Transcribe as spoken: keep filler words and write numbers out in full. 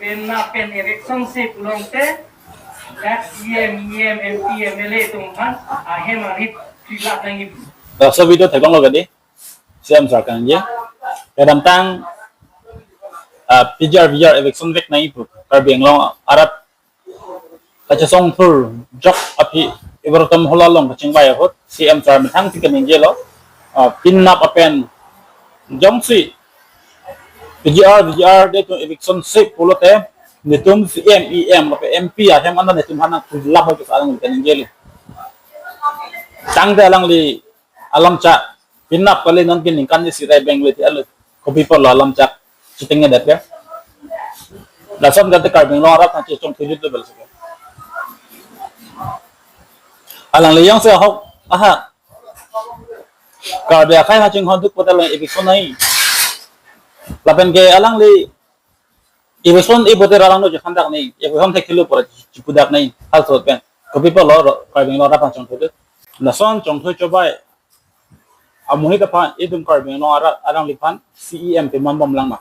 Penap pen eviction se pulote, dak C E M, E M, M P, M L A atum aphan ahem arit philap nangji pu. Laso video theklonglo kadi, C E M sir kaningje. Kedamtang ah, P G R, V G R eviction vek nangji pu Karbi Anglong arat kachesong thur jok aphi ibertom hala along kachingvai ahut C E M sir methang si kaningjelo. Ah, penap apen jongsi P G R, V G R de atum eviction se pulote, netum C E M, E M lapen M P ahem anta netum aphan nangphilap pu alang kaningjelo. Tangte alangli alamchak penap kali, non ke ningkan isi rai beng le ti alo. Kopi apotlo alamchak chitengne det ke. Lason kate Karbi Anglong arat nang chechongthu jut lo bel sike. Alangli jongsi ahok aha Karbi akhei kachinghon duk pulote alangli eviction nangji. Lapen ke alangli eviction e pulote rarang no chekhan dak nangji, eviction thekthelo pura chipu dak nangji, hal sot pen. Kopi apotlo ro-, Karbi Anglong arat aphan chongthu jut. Lason chongthu chobai amonit aphan itum Karbi Anglong arat alangliphan C E M pemam bomlang ma.